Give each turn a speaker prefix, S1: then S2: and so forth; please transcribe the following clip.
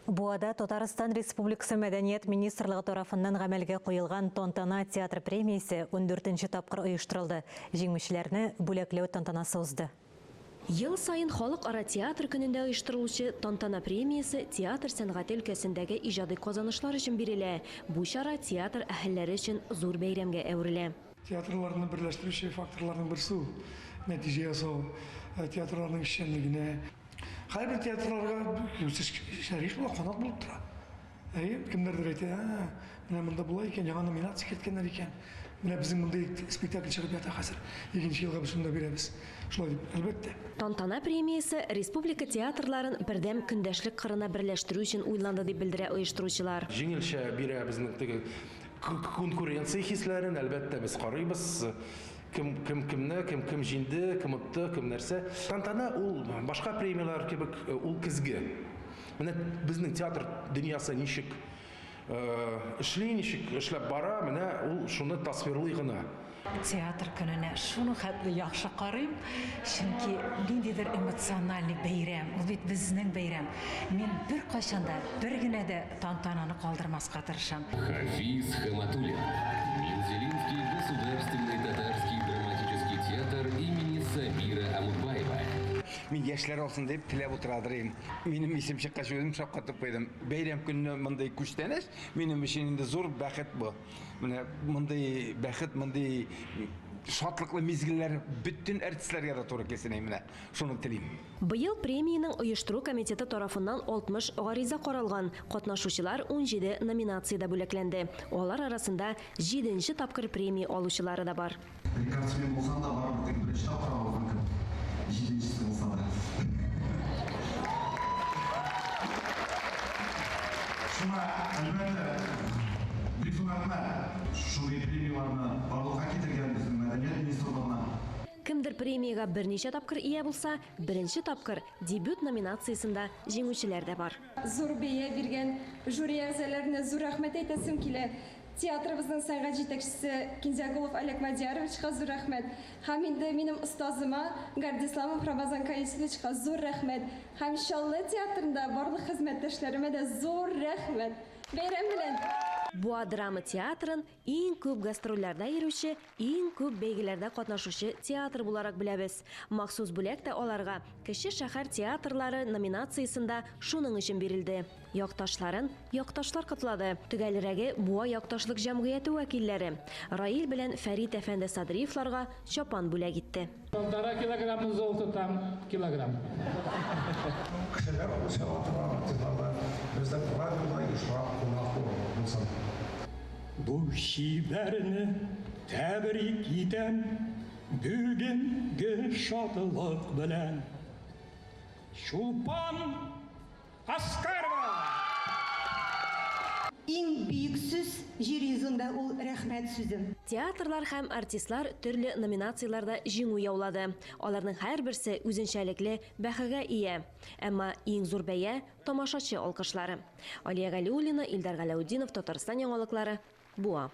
S1: Буада Татарстан Республикасы Мәдәният министрлыгы тарафыннан гамәлгә куелган Тантана театр премиясе ундүртенче тапкыр оештырылды. Җиңүчеләрне бүләкләү тантанасы узды.
S2: Ел саен Халыкара театр көнендә оештырылучы Тантана премиясе театр сәнгате өлкәсендәге иҗади казанышлар өчен бирелә. Бу чара театр әһелләре өчен зур бәйрәмгә әверелә.
S3: Театрларны берләштерүче факторларның берсе ул, нәтиҗә ясау, театрларның эшчәнлегенә. Кайбер театрларга үсеш шәрих була, канат булып тора. Әйе, кемнәрдер әйтә, ә, менә монда болай икән, яңа номинация керткәннәр икән. Менә безнең мондый спектакль чыгып ята хәзер. Икенче елга без шунда бирәбез. Шулай дип, әлбәттә.
S2: Тантана премиясе республика театрларын бердәм көндәшлек кырына берләштерү өчен уйланды, дип белдерә оештыручылар.
S4: Җиңелчә бирә безнең теге конкуренция хисләрен, әлбәттә, без карыйбыз. Кем кем кемне, кем кем җиңде, кем отты, кем нәрсә. Тантана ул башка премияләр кебек, э, ул көзге. Менә безнең театр дөньясы ничек э, эшли, ничек эшләп бара, менә ул шуны тасвирлый гына.
S5: Театр көненә шуның хәтле яхшы карыйм, чөнки ниндидер эмоциональный бәйрәм, ул бит безнең бәйрәм. Мин беркайчан да, бер генә дә тантананы калдырмаска тырышам.
S6: Хафиз Хаматуллин. Мензелинский государственный татарский драматический театр имени Сабира Амутбаева.
S7: Мин яшьләр алсын дип теләп утырадыр идем. Минем исем чыккач үзем шаккатып куйдым. Бәйрәм көнне мондый күчтәнәч минем өчен инде зур бәхет бу. Менә мондый бәхет, мондый шатлыклы мизгелләр бөтен артистларга да туры килсен менә. Шуны телим.
S2: Быел премиянең оештыру комитеты тарафыннан 60 гариза каралган. Катнашучылар 17 номинациядә бүләкләнде. Алар арасында җиденче тапкыр премия алучылары да бар.
S8: Рекордсмен булсаң да, барыбер теге беренче тапкыр алган кебек, җиденчесе булса да. Шуңа, әлбәттә, бик зур рәхмәт шундый премияләрне барлыкка китергән безнең мәдәният министрлыгына.
S2: Кемдер премиягә берничә тапкыр ия булса, беренче тапкыр Дебют номинациясендә җиңүчеләр дә бар.
S9: Зур бәя биргән жюри әгъзаларына зур рәхмәт әйтәсем килә. Театрыбызның сәнгать җитәкчесе Кинзягулов Олег Мадияровичка зур рәхмәт. Һәм инде минем остазыма Гардисламов Рамазан Каисовичка зур рәхмәт. Һәм Чаллы театрында барлык хезмәттәшләремә дә зур рәхмәт. Бәйрәм белән!
S2: Буа драма театрын иң күп гастрольләрдә йөрүче, иң күп бәйгеләрдә катнашучы театр буларак беләбез. Махсус бүләк тә аларга Кече шәһәр театрлары номинациясендә шуның өчен бирелде. Якташларын якташлар котлады. Төгәлрәге, Буа якташлык җәмгыяте вәкилләре Раил белән Фәрит әфәнде Садриевларга чапан бүләк итте.
S10: Полтора килограмма золото там килограмм.
S8: Кешеләр кул чаба торган артистлар да безнең радиода ешрак кунак булсын.
S11: Бу чибәрне тәбрик итәм бүгенге шатлык белән. Чулпан Аскарова!
S12: Иң бөек сүз җир йөзендә ул рәхмәт сүзе.
S2: Театрлар һәм артистлар төрле номинацияләрдә җиңү яулады. Аларның һәрберсе үзенчәлекле бәһагә ия. Әмма иң зур бәя, тамашачы алкышлары. Алия Галиуллина, Илдар Галәүтдинов, Татарстан яңалыклары, Буа.